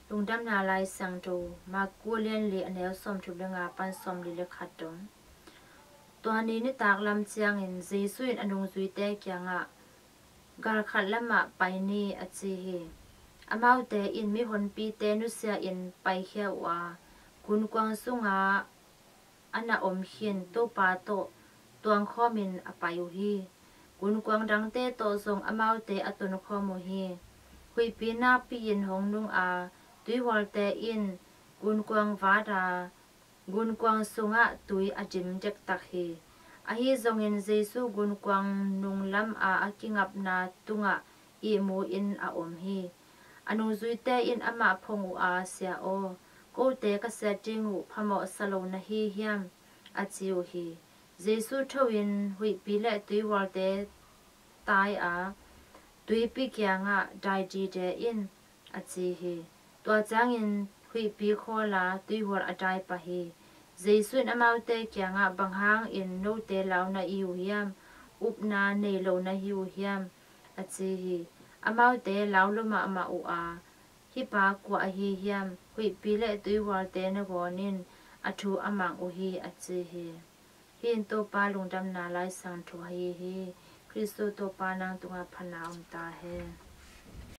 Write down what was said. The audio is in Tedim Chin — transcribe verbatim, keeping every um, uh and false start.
Lungdamna Lai Siangtho, Mark kua lian li, a neu sawmthum le nga pan sawmli le khat dong. Tua ni nitak lam ciangin Jesu in a nungzuite kiangah, "Gal khat lamah pai ni," a ci hi. Amaute in mihonpite nusia in paikhia uh a, gunkuang sungah a na om khin Topa tawh tuangkhawmin a pai uh hi. Gunkuang dangte tawh zong amaute a tonkhawm uh hi. Huihpi nakpi-in hong nung a, tuihualte in gunkuang vat a, gunkuang sungah tui a dim dektak hi. Ahi zongin Jesu gunkuang nunglam a a kingapna tungah ihmu-in a om hi. A nungzuite in amah phong uh a, "Sia aw, kote ka siat ding uh phamawhsa lo na hi hiam?" a ci uh hi. Jesu tho-in huihpi le tuihualte tai a, tuipi kiangah, "Dai dide in," a ci hi. Tua ciangin huihpi khawl a, tuihual a dai pah hi. Jesu in amaute kiangah, "Bang hangin note lau na hi uh hiam? Upna nei lo na hi uh hiam?" a ci hi. Amaute lau lua mahmah uh a, "Hih pa kua ahi hiam? Huihpi le tuihualte nangawn in a thu a mang uh hi," a ci hi. Hih in Topa Lungdamna Lai Siangtho ahi hi. Khristu Topa, nang tungah phatna om ta hen.